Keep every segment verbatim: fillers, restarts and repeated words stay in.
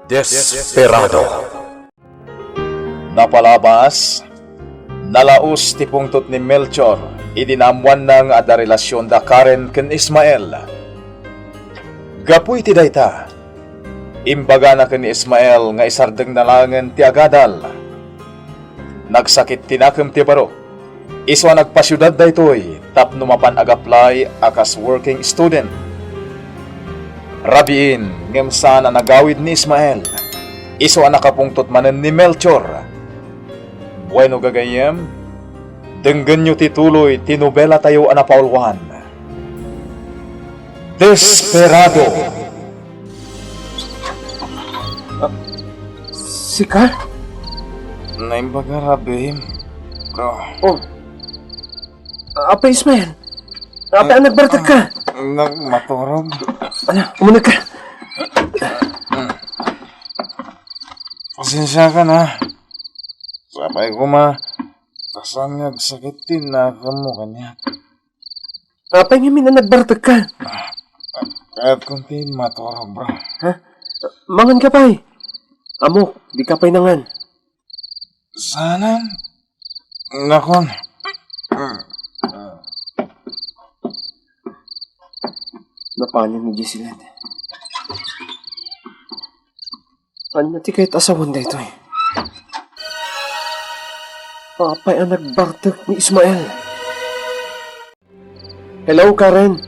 Desperado. Napalabas, nalaus ti pungtot ni Melchor idi naammoanna nga adda relasion da Karen ken Ismael. Gapu iti dayta, imbagana ken ni Ismael nga isardengna laengen ti agadal. Nagsakit ti nakem ti baro. Isu a nagpasiudad daytoy tapno mapan agaplay a kas working student. Rabiin, ngem saan a nagawid ni Ismael. Isu a nakapungtot manen ni Melchor. Bueno, gagayyem, denggenyo ti tuloy ti nobelatayo a napauluan. Desperado. Sika? Naimbaga, Rabim. Bro. Oh. Apay Ismael? Apay a nagbartek ka? Nagmaturog. Ala, umuneg ka. Pasensya ka na. Sapay ko ma, ta saan nga agsakit ti nakemmo kaniak. Apay ngamin a nagbartek ka? Kayat kon ti maturog, bro. Ha? Mangan ka pay. Ammok, di ka pay nangan. Saanen? Nakon. Napanen ni Giselle. Ania ti kayat a sawen daytoy? Apay a nagbartek ni Ismael? Hello, Karen.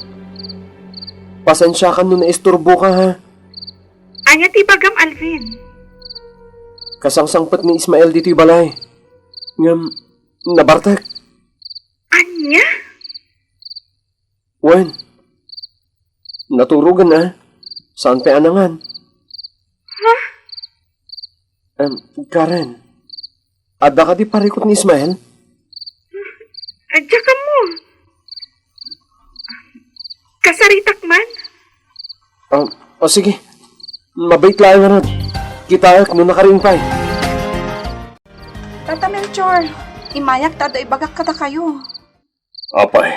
Pasensiakan no naisturboka, ha? Ania ti ibagam, Alvin? Kasangsangpet ni Ismael ditoy balay. Ngem, nabartek. Ania? Wen. Naturogen, a. Saan pay a nangan. Ha? Em, Karen, adda kadi parikut ni Ismael? Diak ammo. Kasaritak man? Ah, o sige. Mabait laeng ngarud. Kitaek no nakariing pay. Tata Melchor, immayak ta adda ibagak kadakayo. Apay,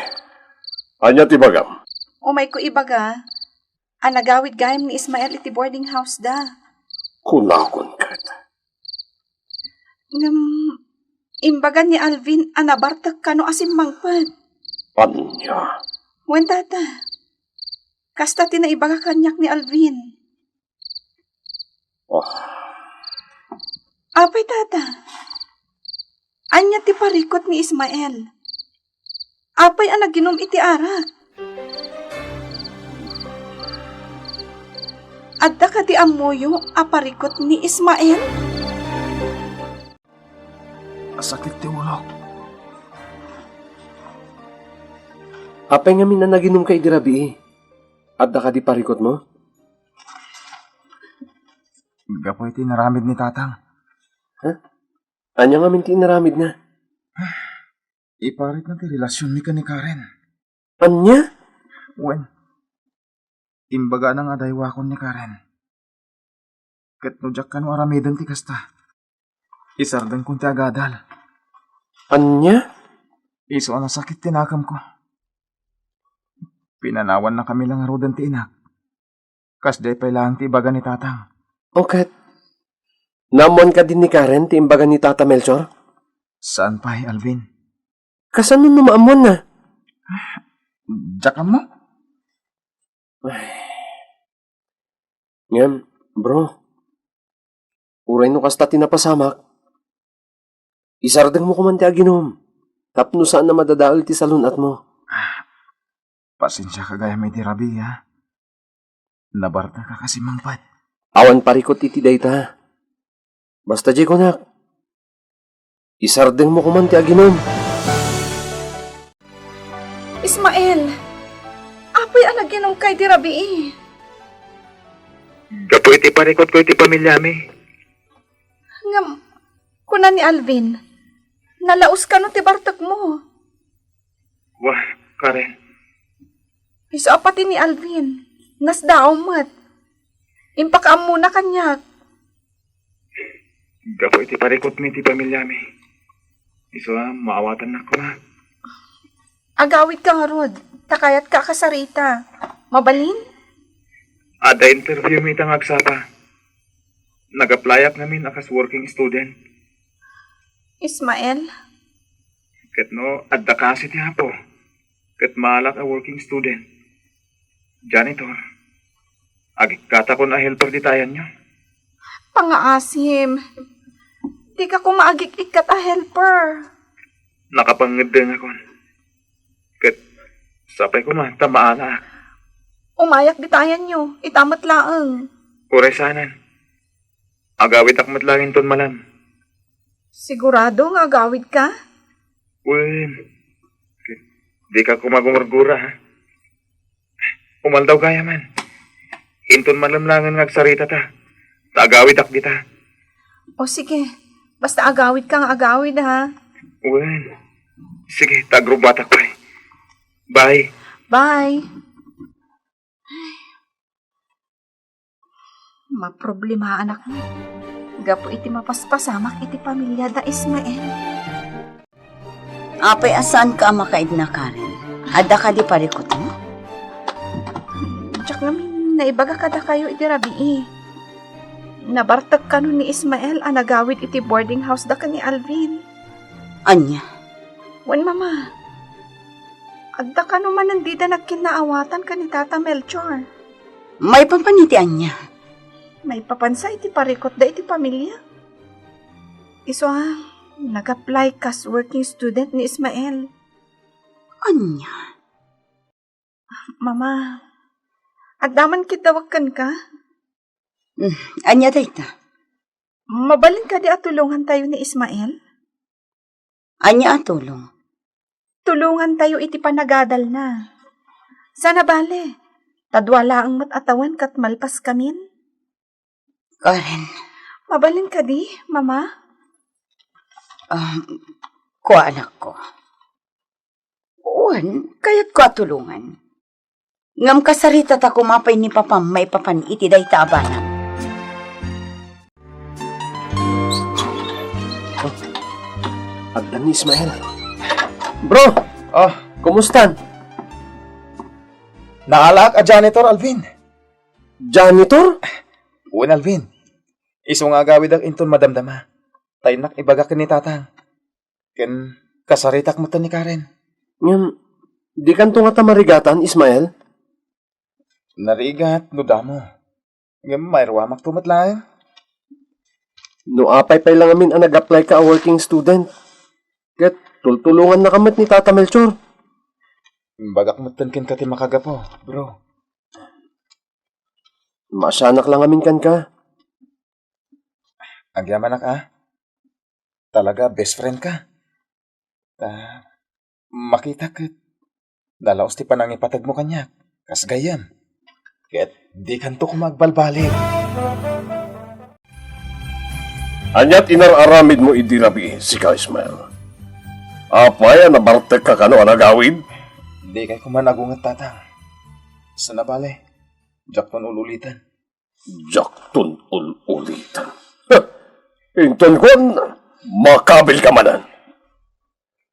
ania ti ibagam? Umayko ibaga a nagawid gayam ni Ismael iti boarding house da. Kunakon ket. Ngem, imbaga ni Alvin a nabartek kano a simmangpet. Ania? Wen, tata. Kasta ti naibaga kaniak ni Alvin. Oh. Apay, tata? Ania ti parikut ni Ismael? Apay a naginum iti arak? Adda kadi ammoyo a parikut ni Ismael? Asakit ti ulok. Apay ngamin a naginumka idi rabii? Adda kadi parikutmo? Gapu iti inaramid ni Tatang. Ha? Ania ngamin ti inaramidna? Iparitna ti relasionmi ken ni Karen. Ania? Wen, imbagana nga adaywakon ni Karen. Ket no diak kano aramiden ti kasta, isardengkon ti agadal. Ania? Isu a nasakit ti nakemko. Pinanawannakami la ngaruden ti inak. Kasdiay pay laeng ti ibaga ni Tatang. O ket, naammoan kadi ni Karen ti imbaga ni Tata Melchor? Saan pay, Alvin. Kasano no maammoanna? Diak ammo. Ngem, bro, uray no kasta ti napasamak, isardengmo koman ti aginum tapno saan a madadael ti salun-atmo. Ah, pasensiaka gayam iti rabii, a. Nabartek a kas simmangpet. Awan parikut iti dayta. Basta diay kunak, isardengmo koman ti aginum. Ismael, apay a naginumka idi rabii? Gapu iti parikutko iti pamiliami. Ngem, kuna ni Alvin, nalaus kano ti bartekmo? Wa, Karen. Isu a pati ni Alvin, nasdaaw met. Impakaammona kaniak. Gapu iti parikutmi iti pamiliami, isu a maawatannak koma. Agawidka ngarud, ta kayatka a kasarita. Mabalin? Adda interviewmi ita nga agsapa. Nag-applyak ngamin a kas working student. Ismael? Ket no, adda kasi ti Apo, ket maalak a working student. Janitor. Agikkatakon a helper dita ayanyo. Pangaasim. Dika koma agik-ikkat a helper. Nakapangngeddengakon. Ket sapay koma ta maala. Umayak dita ayanyo, ita met laeng. Uray saanen. Agawidak met laeng inton malem. Sigurado nga agawidka? Wen. Dika koma gumurgura, ha? Umaldaw gayam. Inton malem laengen nga agsaritata, ta agawidak dita. O sige, basta agawidka nga agawid, ha? Wen. Sige, ta agrubbuatak pay. Bye. Bye. Maproblemaanakon gapu iti mapaspasamak iti pamiliada Ismael. Apay a saanka a makaidna, Karen? Adda kadi parikutmo? Diak ngamin naibaga kadakayo idi rabii. Nabartek kano ni Ismael a nagawid iti boarding houseda ken ni Alvin. Ania? Wen, Mama. Adda kano manen dida nagkinnaawatan ken ni Tata Melchor. Maipapan iti ania? Maipapan sa iti parikutda iti pamilia. Isu a, nag-apply kas working student ni Ismael. Ania? Mama, adda man kiddawek kenka? Hmm, ania dayta? Mabalin kadi a tulongantayo ni Ismael? Ania a tulong? Tulongantayo iti panagadalna. Sana bale, ta dua laeng met a tawen ket malpaskamin. Karen. Mabalin kadi, Mama? Ah, kua, anakko. Wen, kayatko a tulongan. Ngem kasaritata koma pay ni Papam maipapan iti dayta a banag. Adda ni Ismael. Bro! Ah, kumustan? Naalaak a janitor, Alvin. Janitor? Wen, Alvin. Isu nga agawidak inton madamdama. Ta innak ibaga ken ni Tatang. Ken kasaritak metten ni Karen. Ngem, dikanto ngata marigatan, Ismael? Narigat no damo. Ngem mairuamakto met laeng. No apay pay la ngamin a nag-apply ka a working student, ket tultulongannaka met ni Tata Melchor. Imbagak metten kenka ti makagapu, bro. Maasianak la ngamin kenka. Agyamanak a. Talaga, best friend ka. Ta, makita ket nalaos ti panangipategmo kaniak, kas gayyem. Ket dikanto koma agbalbaliw. Ania ti inar-aramidmo idi rabii, sika, Ismael? Apay a nabartekka kano a nagawid? Dikay koma agunget, Tatang. Sana bale, diakton ul-uliten. Diakton ul-uliten. Heh! Inton kuan, makabilka manen.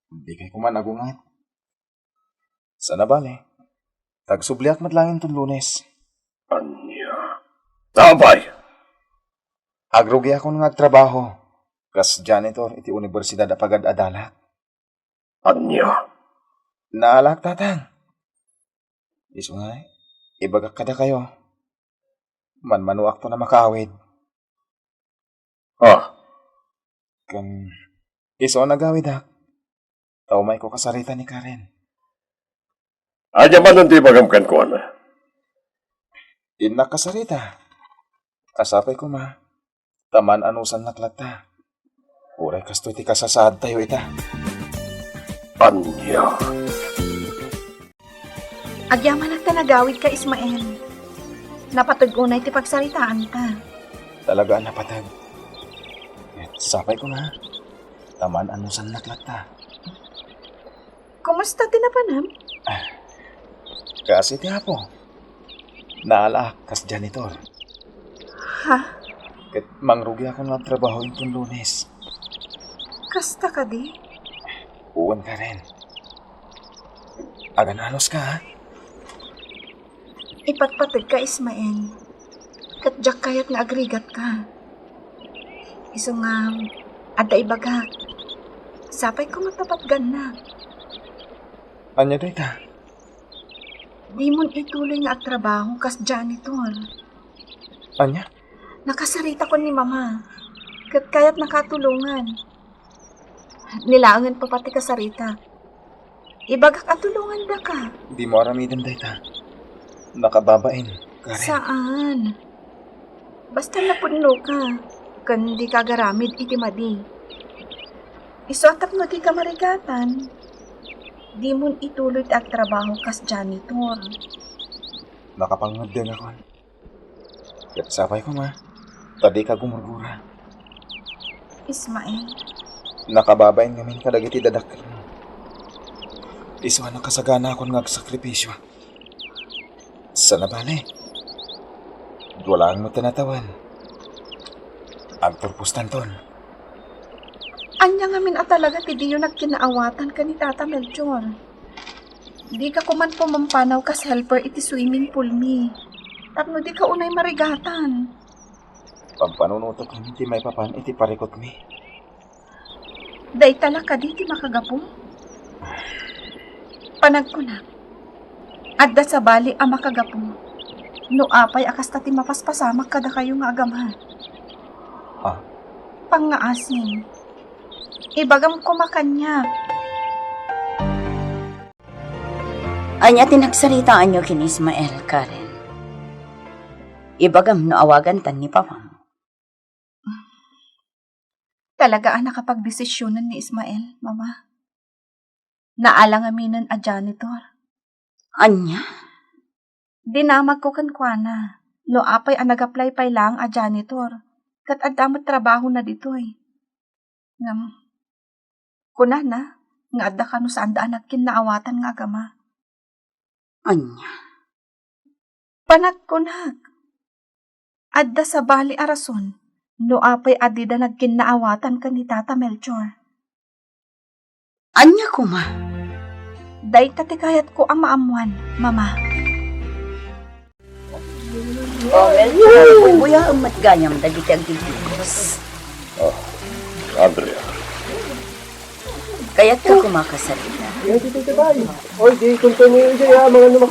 Dikay koma agunget. Sana bale, ta agsubliak met laeng inton Lunes. Ania? Apay? Agrugiakon nga agtrabaho kas janitor iti universidad a pagad-adalak. Ania? Naalaak, Tatang. Isu nga, ibagak kadakayo. Manmanoakton a makaawid. Ah. Ken isu a nagawidak, ta umayko kasarita ni Karen. Ania manen ti ibagam kenkuana? Innak kasarita. Sapay koma, ta maan-anusannak latta. Uray kastoy ti kasasaadtayo ita. Ania? Agyamanak ta nagawidka, Ismael. Napateg unay ti pagsaritaanta. Talaga a napateg. Sapay koma, ta maan-anusannak latta. Kumusta ti napanem? Ah, kaasi ti Apo. Naalaak kas janitor. Ha? Ket mangrugiakon nga agtrabaho inton Lunes. Kasta kadi? Wen, Karen. Agan-anuska, ha? Ipatpategka, Ismael. Ket diak kayat nga agrigatka. Isu nga, adda ibagak. Sapay koma ta patgannak. Ania dayta? Dimon ituloy nga agtrabaho kas janitor. Ania? Nakasaritakon ni Mama. Ket kayatnaka a tulongan. Ni laengen pay ti kasaritak. Ibagak a tulongandaka. Dimo aramiden dayta. Nakababain, Karen. Saan? Basta napudnoka, ken dika agaramid iti madi. Isu a tapno dika marigatan, dimon ituloy ti agtrabaho kas janitor. Nakapangngeddengakon. Ket sapay koma, ta dika gumurgura. Ismael. Nakababain ngamin kadagiti dadakkelmo. Isu a nakasaganakon nga agsakripisio. Sana bale, dua laeng met ti natawen. Agpurpostanton. Ania ngamin a talaga ti diyo nagkinnaawatan ken ni Tata Melchor? Dika koman pumampanaw kas helper iti swimming pool mi. Tapno dika unay marigatan. Pampanunotek ngamin ti maipapan iti parikutmi. Dayta la kadi ti makagapu? Panagkunak, adda sabali a makagapu no apay a kasta ti mapaspasamak kadakayo nga agama. Ha? Pangngaasim. Ibagam koma kaniak. Ania ti nagsaritaanyo ken Ismael, Karen? Ibagam no awagantan ni Papam. Talaga a nakapagdesisionen ni Ismael, Mama. Naala ngaminen a janitor. Ania? Dinamagko kenkuana no apay a nag-apply pay laeng a janitor, ket adda met trabahona ditoy. Ngem, kunana nga adda kano saanda a nagkinnaawatan nga agama. Ania? Panagkunak, adda sabali a rason no apay a dida nagkinnaawatan ken ni Tata Melchor. Ania koma? Dayta ti kayatko a maammuan, Mama. O, Melchor, buybuyaem met gayam dagiti agdidikos. Ah, Andrea. Kayatka koma kasarita.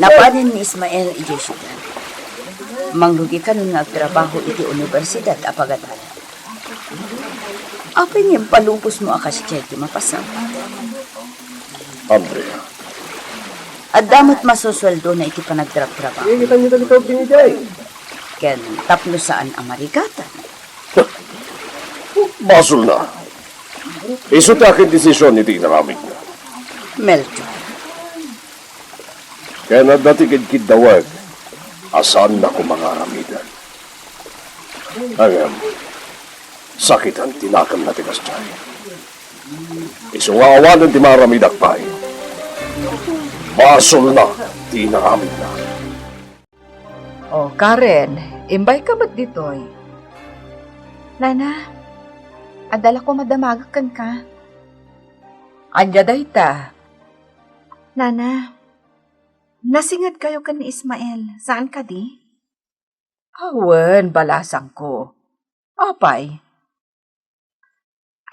Napanen ni Ismael idiay siudad. Mangrugi kanon nga agtrabaho iti universidad a pagadalan. Apay nga impalubosmo a kasdiay ti mapasamak? Andrea. Adda met masusueldona iti panagtrabtrabaho. Ken tapno saan a marigatan. Basolna. Isu ti akin desision iti inaramidna. Melchor. Ken adda ti kidkiddawek a saanna koma nga aramiden. Ngem, sakitan ti nakemna ti kasdiay. Isu nga awanen ti maaramidak pay. Basolna ti inaramidna. O, Karen, imbayka met ditoy. Nana, adda la koma damagek kenka. Ania dayta? Nana, nasingedkayo ken ni Ismael, saan kadi? Awan, balasangko. Apay?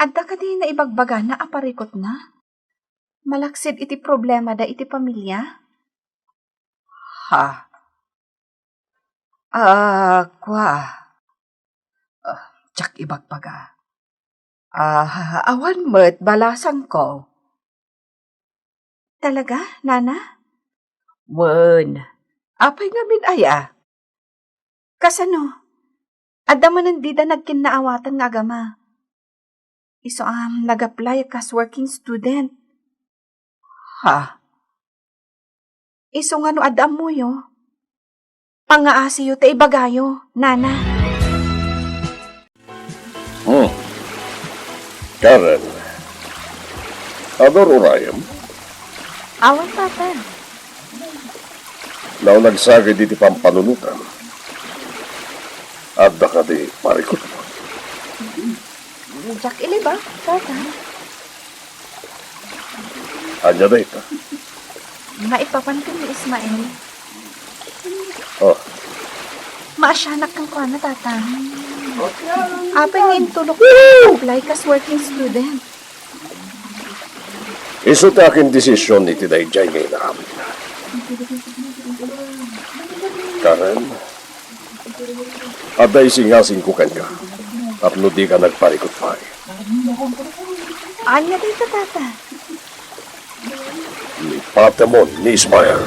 Adda kadi naibagbagana a parikutna? Malaksid iti problemada iti pamilia? Ha? Ah, kua. Ah, diak ibagbaga. Ah, awan met, balasangko. Talaga, Nana? Wen, apay ngamin aya? Kasano? Adda manen dida nagkinnaawatan nga agama. Isu a nag-apply kas working student. Ha? Isu nga no adda ammoyo, pangngaasiyo ta ibagayo, Nana. Hmm. Karen, adda urayem? Awan, Papa. Naunag saged iti pampanunotam. Adda kadi parikutmo? Diak iliba, Tata. Ania dayta? Maipapan ken ni Ismael. Oh. Maasianak kenkuana, Tata. Apay nga intulok nga apply kas working student? Isu ti akin desision iti daydiay nga inaramid. Karen, adda isingasingko kenka tapno dika nagparikut pay. Ania dayta, Tata? Lipatemon ni Ismael.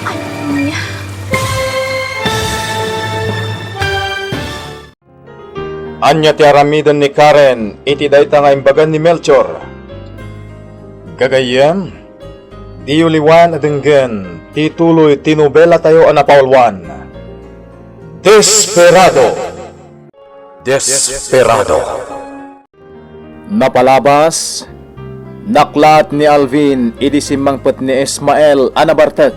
Ania? Ania ti aramiden ni Karen iti dayta nga imbagan ni Melchor? Gagayyem, diyo liwayan a denggen ti tuloy ti nobelatayo a napauluan, Desperado. Desperado. Napalabas, naklaat ni Alvin idi simmangpet ni Ismael a nabartek.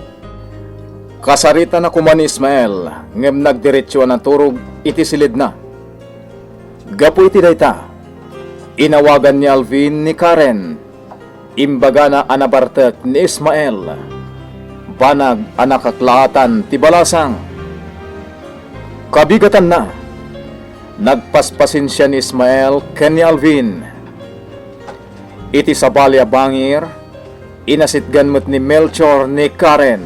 Kasaritana koma ni Ismael, ngem nagdiretso a naturog iti silidna. Gapu iti dayta, inawagan ni Alvin ni Karen. Imbagana a nabartek ni Ismael, banag a nakaklaatan ti balasang. Kabigatanna, nagpaspasensia ni Ismael ken ni Alvin. Iti sabali a bangir, inasitgan met ni Melchor ni Karen.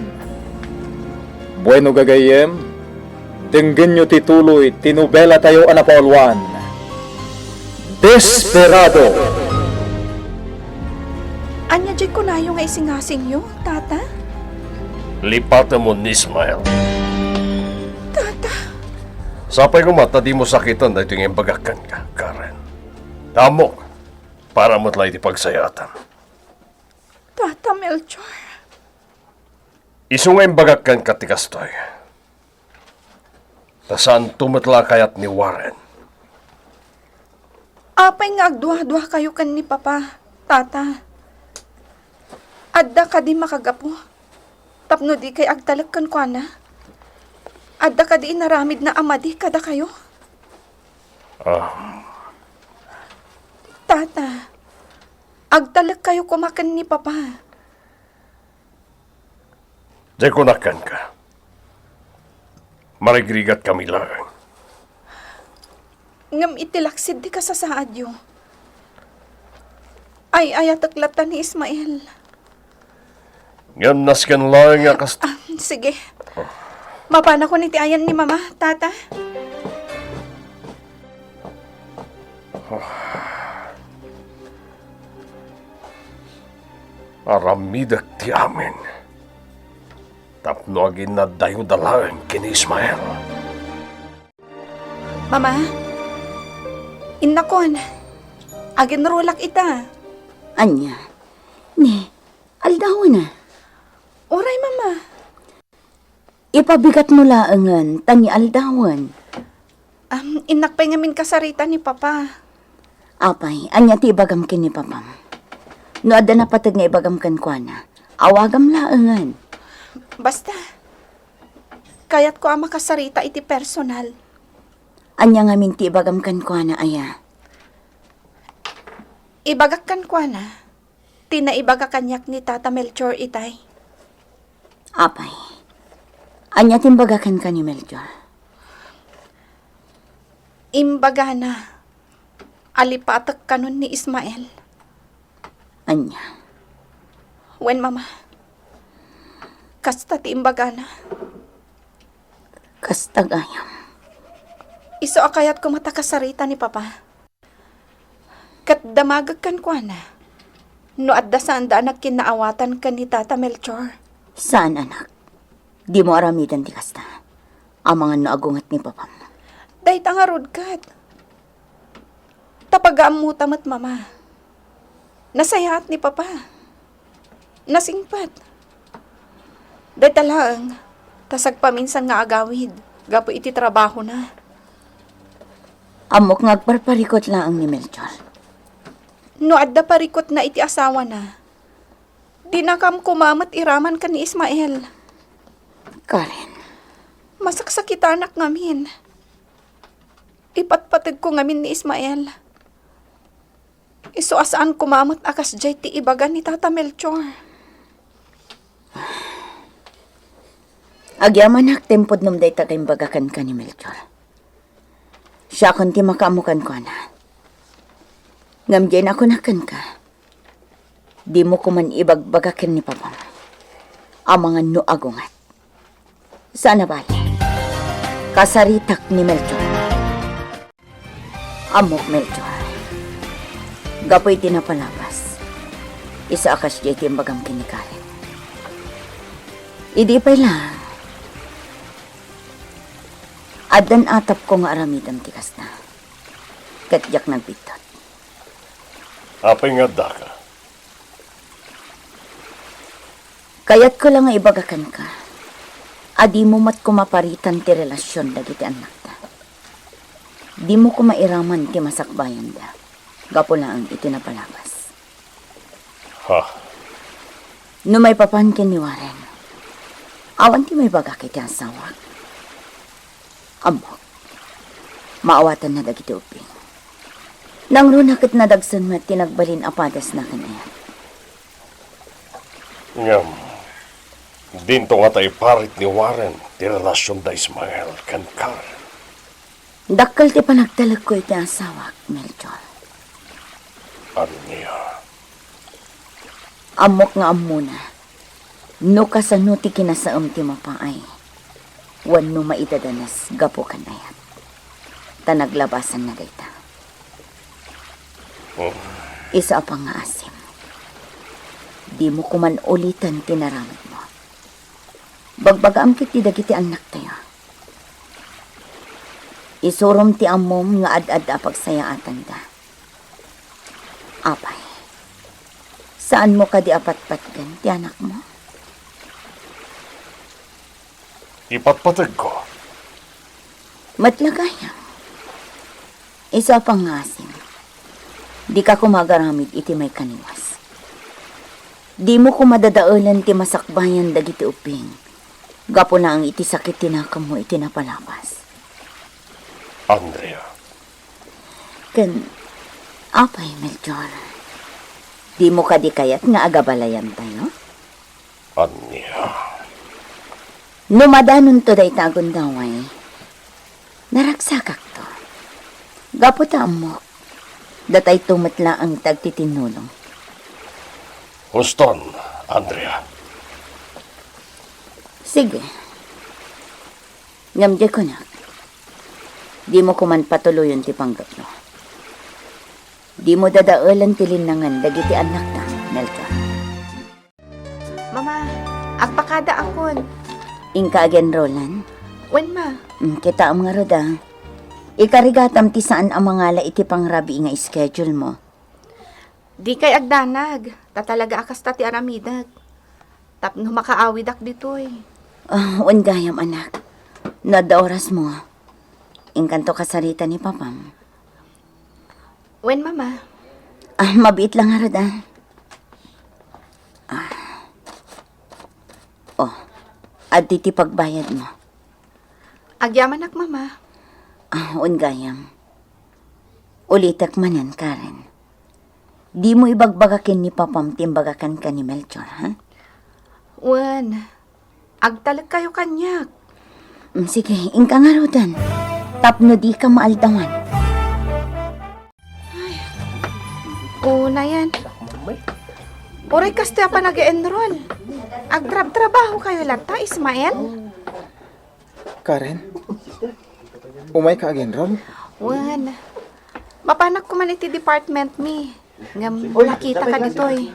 Bueno, gagayyem, denggenyo ti tuloy ti nobelatayo a napauluan, Desperado. Ania diay kunayo nga isingasingyo, Tata? Lipatemon ni Ismael. Tata! Sapay koma ta dimo sakiten daytoy nga imbagak kenka, Karen. Ta ammok, para met la iti pagsayaatan. Tata Melchor. Isu nga imbagak kenka ti kastoy. Ta saanto met la a kayat ni Warren. Apay nga agduaduakayo ken ni Papa, Tata? Adda kadi makagapu tapno dikay agtalek kenkuana? Adda kadi inaramidna a madi kadakayo? Ah. Tata, agtalekkayo koma ken ni Papa. Diay kunak kenka, marigrigatkami laeng. Ngem iti laksid ti kasasaadyo, ay-ayatek latta ni Ismael. Ngem nasken laeng nga kas- Ah, sige. Mapanakon iti ayan ni Mama, Tata. Aramidek ti amin tapno aginnaddayoda laeng ken ni Ismael. Mama, innakon, aginrulak ita. Ania? Ni, aldawen a. Uray, Mama. Ipabigatmo laengen ta ni aldawen. Am, innak pay ngamin kasarita ni Papa. Apay, ania ti ibagam ken ni Papam? No adda napateg nga ibagam kenkuana, awagam laengen. Basta, kayatko a makasarita iti personal. Ania ngamin ti ibagam kenkuana, aya? Ibagak kenkuana ti naibaga kaniak ni Tata Melchor itay. Apay, ania ti imbaga kenka ni Melchor? Imbagana a lipatek kanon ni Ismael. Ania? Wen, Mama. Kasta ti imbagana. Kasta gayam. Isu a kayatko met a kasarita ni Papa. Ket damagek kenkuana no adda saanda a nagkinnaawatan ken ni Tata Melchor. Saan, anak. Dimo aramiden ti kasta. Amangan no agunget ni Papam. Dayta ngarud ket. Ta pagaammota met, Mama. Nasayaat ni Papa. Nasingpet. Dayta laeng, ta sagpaminsan nga agawid gapu iti trabahona. Ammok nga agparparikut laeng ni Melchor. No adda parikutna iti asawana, dinakam koma met iraman ken ni Ismael. Karen. Masaksakitanak ngamin. Ipatpategko ngamin ni Ismael. Isu a saan koma met a kasdiay ti ibaga ni Tata Melchor. Agyamanak ti impudnom dayta nga imbaga kenka ni Melchor. Siakon ti makaammo kenkuana. Ngem diay nakunak kenka, dimo koman ibagbaga ken ni Papam amangan no agunget. Saan a bale, kasaritak ni Melchor. Ammok, Melchor, gapu iti napalabas, isu a kasdiay ti imbagam ken ni Karen. Idi pay laeng, addan atapko nga aramidem ti kasta, ket diak nagbiddut. Apay nga addaka? Kayatko la nga ibaga kenka a dimo met koma paritan ti relasion dagiti annakta. Dimo koma iraman ti masakbayanda gapu laeng iti napalabas. Ha? No maipapan ken ni Warren, awan ti maibagak iti asawak. Ammok, maawatanna dagiti ubbing. Nangruna ket nadagsen met ti nagbalin a padasna ken ayat. Ngem, dinto ngata iparit ni Warren ti relasion da Ismael ken Karen. Dakkel ti panagtalekko iti asawak, Melchor. Ania? Ammok nga ammona no kasano ti kinasaem ti mapaay wenno maidadanes gapu ken ayat. Ta naglabasanna dayta. Oh. Isu a pangngaasim, dimo koman uliten ti naramidmo. Bagbagaam ketdi dagiti annaktayo. Isurom ti ammom nga ad-adda a pagsayaatanda. Apay, saanmo kadi a patpatgen ti anakmo? Ipatpategko. Met la gayam. Isu a pangngaasim, dika koma agaramid iti maikaniwas. Dimo koma dadaelen ti masakbayan dagiti ubbing gapu laeng iti sakit ti nakemmo iti napalabas. Andrea. Ken, apay, Melchor, dimo kadi kayat nga agabalayantayo? Ania? No madanonto dayta a gundaway, naragsakakto. Gapu ta ammok, datayto met laeng ti agtitinnulong. Huston, Andrea. Sige. Ngem diay kunak, dimo koman patuloyen ti panggepmo. Dimo dadaelen ti linnangen dagiti annakta, Melchor. Mama, agpakadaakon. Inka agenrolan? Wen, ma. Mm, kitaem ngarud a. Ikarigatam ti saan a mangala iti pangrabii nga schedule mo. Dikay agdanag, ta talaga a kasta ti aramidek. Tapno makaawidak ditoy. Ah, wen gayam, anak. No adda orasmo, inkanto kasarita ni papam. Wen, mama. Ah, mabiit la ngarud a. Ah. Oh, addi ti pagbayadmo. Agyamanak, mama. Ah, wen gayam. Ulitek manen, Karen. Dimo ibagbaga ken ni papam ti imbaga kenka ni Melchor, ha? Wen, agtalekkayo kaniak. Mm, sige, inka ngaruden. Tapno dika maaldawan. Ay, unayen. Uray kastoy a panag-enroll. Agtrabtrabahokayo latta, Ismael? Karen, umayka agenroll? Wen, mapanak koman iti department mi. Ngem nakitaka ditoy.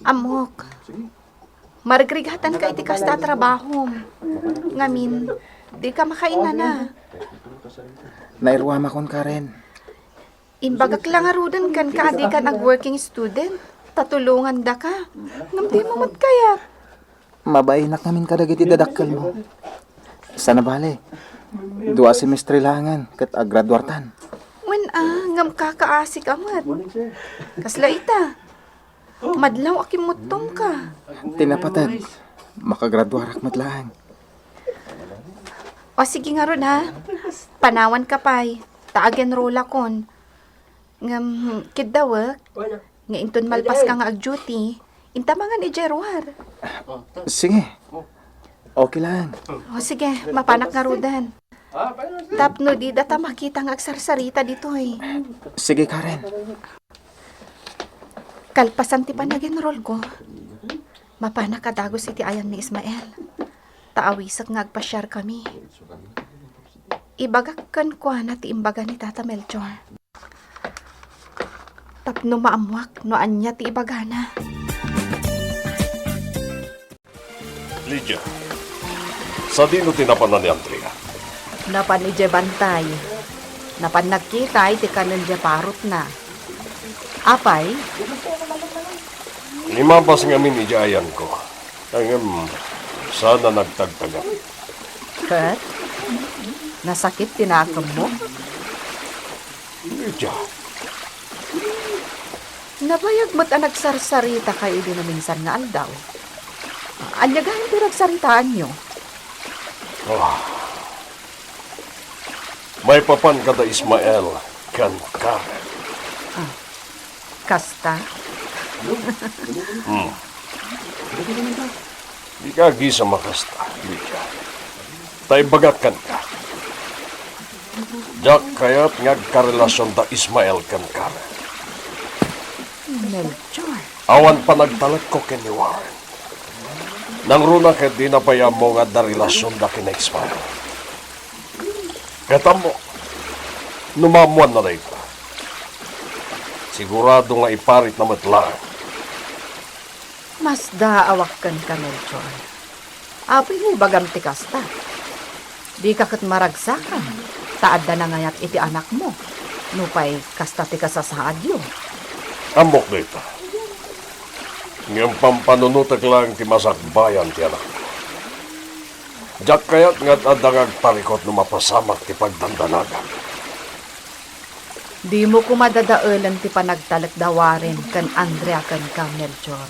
Ammok, marigrigatanka iti kasta a trabahom. Ngamin, dika makainana. Nairuamakon, Karen. Imbagak la ngaruden kenka a dikan ag-working student, ta tulongandaka. Ngem dimo met kayat. Mabainak ngamin kadagiti dadakkelmo. Sana bale, dua semestre laengen ket aggraduartan. Wen a, ngem kakaasik a met. Kasla ita, madlaw a kimmuttomka. Ti napateg, makagraduarak met laeng. O sige ngarud, ha. Panawanka pay, ta agenrollakon. Ngem, kiddawek, nga inton malpaska nga ag-duty, inta mangan idiay ruar. Sige. Okay lang. O sige, mapanak ngaruden. Tapno didata makita nga agsarsarita ditoy. Sige, Karen. Kalpasan ti panagenrolko, mapanak a dagus iti ayan ni Ismael. Ta awisek nga agpasiarkami. Ibagak kenkuana ti imbaga ni Tata Melchor. Tapno maammuak no ania ti ibagana. Lydia, sadino ti napanan ni Andrea? Napan idiay bantay. Napan nagkita iti kanen diay parotna. Apay? Limabas ngamin idiay ayanko. Ngem, saan a nagtagtagak. Ket? Nasakit ti nakemmo? Lydia. Nabayag met a nagsarsarita kayo idi naminsan nga aldaw. Ania gayam ti nagsaritaanyo? Oh. Maipapan kada Ismael ken Karen. Ah, kasta? Hmm. Dika agisam a kasta, Lydia. Ta ibagak kenka. Diak kayat nga agkarelasion da Ismael ken Karen. Melchor. Awan panagtalekko ken ni Warren. Nangruna ket dina pay ammo nga adda relasionda ken ni Ismael. Ket ammo, no maammoanna dayta, sigurado nga iparitna met laeng. Masdaawak kenka, Melchor. Apay nga ibagam ti kasta? Dika ket maragsakan, ta adda nangayat iti anakmo, nupay kasta ti kasasaadyo. Ammok dayta. Ngem pampanunotek laeng ti masakbayan ti anakko. Diak kayat nga ad-adda nga agparikut no mapasamak ti pagdandanagak. Dimo koma dadaelen ti panagtalek da Warren ken Andrea kenka, Melchor.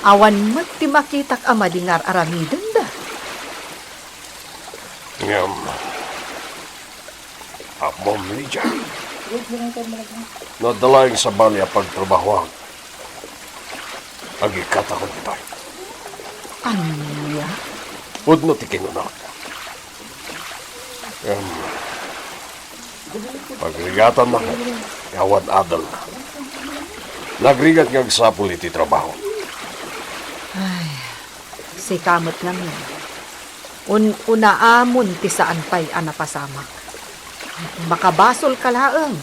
Awan met ti makitak a madi nga ar-aramidenda. Ngem, ammom, Lydia, no adda laeng sabali a pagtrabahoak, agikkatakon ditoy. Ania? Pudno ti kinunak. Em, pagrigatanna ket awan adelna. Nagrigat nga agsapul iti trabaho. Ay, sika met ngamin. Un-unaamon ti saan pay a napasamak. Makabasolka laeng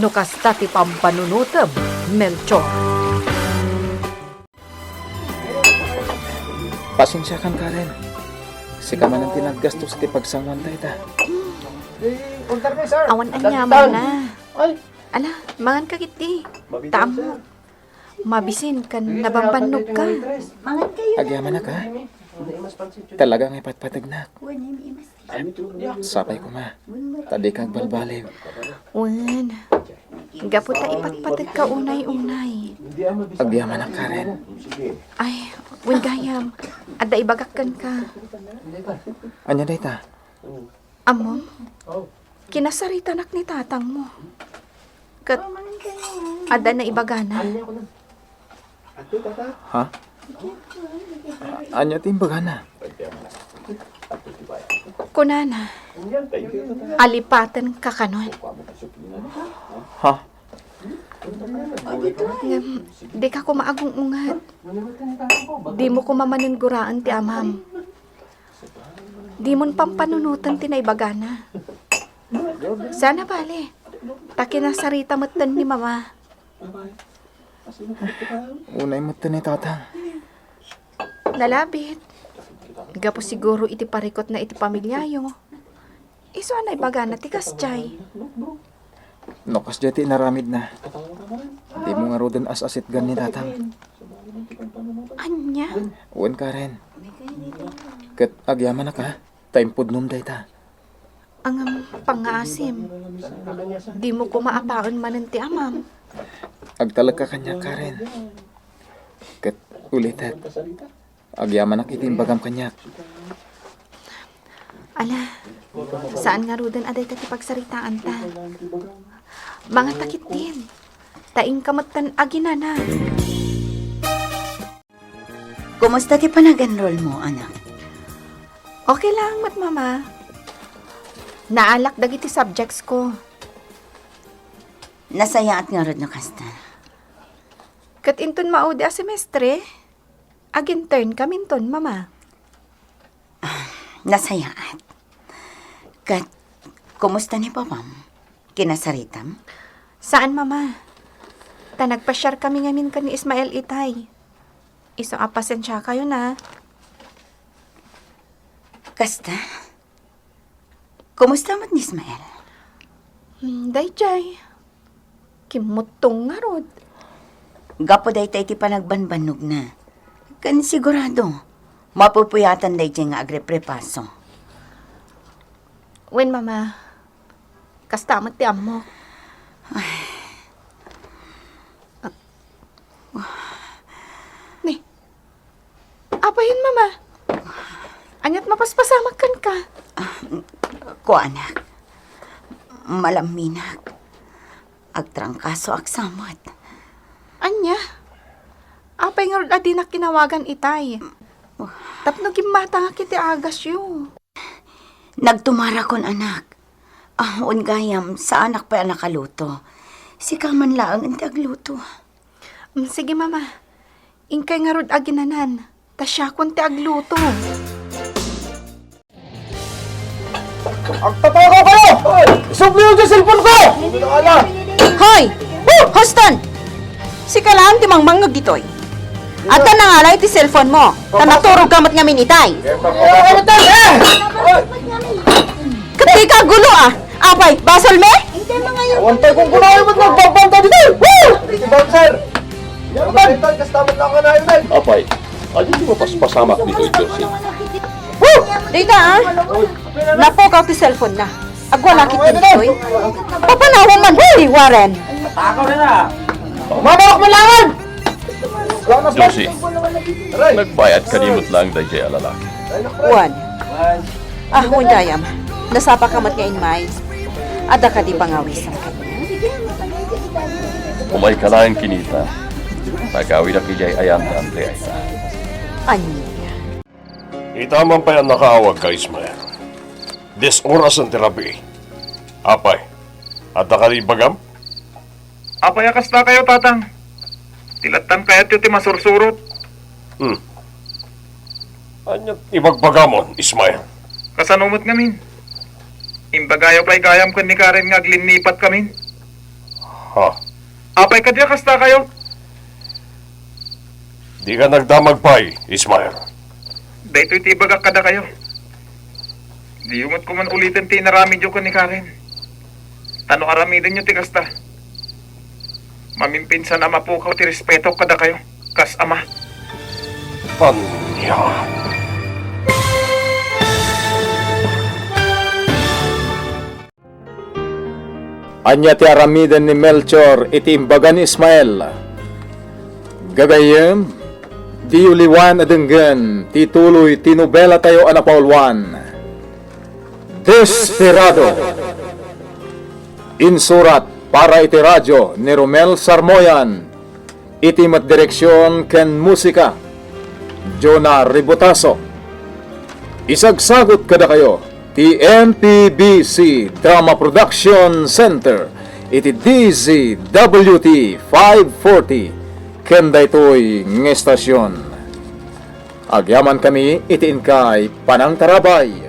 no kasta ti pampanunotem, Melchor. Pasensiakan, Karen. Sika manen ti naggastos iti pagsangoan dayta. Awan aniamanna. Ala, manganka ketdi. Ta ammo, mabisin ken nabambannogka. Agyamanak, ha? Talaga nga ipatpategnak. Sapay koma, ta dika agbalbaliw. Wen, gapu ta ipatpategka unay-unay. Agyamanak, Karen. Ay, wen gayam, adda ibagak kenka. Ania dayta? Ammom, kinasaritanak ni tatangmo. Ket adda naibagana. Ha? Ania ti imbagana? Kunana, alipatenka kanon. Ha? Ngem, dika koma agung-unget. Dimo koma manen guraen ti amam. Dimon pampanunoten ti naibagana. Saan a bale, ta kinasarita metten ni Mama. Unay metten ni Tatang. Nalabit. Gapu siguro iti parikutna iti pamiliayo. Isu a naibagana ti kasjay. No kasjay ti inaramidna, dimo ngaruden as-asitgan ni Tatang. Ania? Wen, Karen. Ket agyamanak, ha, ta impudnom dayta. Ngem, pangngaasim, dimo koma apaen manen ti amam. Agtalekka kaniak, Karen. Ket ulitek, agyamanak iti imbagam kaniak. Ala, saan ngaruden a dayta ti pagsaritaanta. Mangata ketdin, ta inka metten aginana. Kumusta ti panag-enroll mo, anak? Okay lang met, Mama. Naalak dagiti subjects ko. Nasayaat ngarud no kasta. Ket inton maudi a semestre, agintern kaminton, Mama. Nasayaat. Ket, kumusta ni Papam? Kinasaritam? Saan, Mama. Ta nagpasiar kami ngamin ken ni Ismael itay. Isu a pasensiakayon a. Kasta? Kumusta met ni Ismael? Hmm, daydiay. Kimmuttong ngarud. Gapu dayta iti panagbanbannogna. Ken sigurado, mapupuyatan daydiay nga agreprepaso. Wen, Mama. Kasta met ti ammok. Ay. Ni, apay, Mama? Aniat mapaspasamak kenka? Ah, kuanak. Malamminak. Agtrangkasoak sa met. Ania? Apay ngarud a dinak kinawagan itay? Tapno gimmatangak iti agasyo. Nagtumarakon, anak. Ah, wen gayam, saanak pay a nakaluto. Sika man laeng ti agluto. Mm, sige, Mama. Inkay ngarud aginanan. Ta siakon ti agluto. Agtatakaw kayo! Isubli yung cellphone ko! Hoy! Houston! Sika laeng ti mangmangngeg ditoy. Adda nangalay ti cellphone mo, ta naturog ka met ngamin itay. Ket dika aggulo, a. Apay, basol mi? Antay kong kunayo met nagbabanta ditoy! Woo! Iti bouncer! Apay, adu ti mapaspasamak ditoy, Josie? Woo! Dika, a. Napukaw ti cellphone na. Agwalakit ditoy. Papanawam man, hoy, Warren! Mabalak mo langan! Josie, nagbayad kadi met laeng daydiay a lalaki? Wen. Ah, wen gayam. Nasapa ka met nga immay. Adda kadi pangawisem kaniak? Umayka laeng kenni ita. Agawidak idiay ayan ti ayta. Ania? Ita man pay a nakaawagka, Ismael. Dies orasen ti rabii. Apay, adda kadi ibagam? Apay a kasta kayo, Tatang? Ti lattan kayatyo ti masursurot. Hmm. Ania ti ibagbagamon, Ismael? Kasano met ngamin? Imbagayo pay gayam ken ni Karen nga aglinnipat kamin. Ha? Apay kadi a kasta kayo? Dika nagdamag pay, Ismael. Daytoy ti ibagak kadakayo. Diyo met koma uliten ti inaramidyo ken ni Karen. Ta no aramidenyo ti kasta, mamimpinsan a mapukaw ti respetok kadakayo kas ama. Ania? Ania ti aramiden ni Melchor iti imbaga ni Ismael? Gagayyem, diyo liwan a denggen ti tuloy ti nobelatayo a napauluan, Desperado. Insurat para iti radio ni Romel Sarmoyan. Iti met direksion ken musika, Jonah Ributaso. Isagsagut kadakayo ti M P B C Drama Production Center iti D Z W T five forty ken daytoy nga estasion. Agyamankami iti inkay panangtarabay.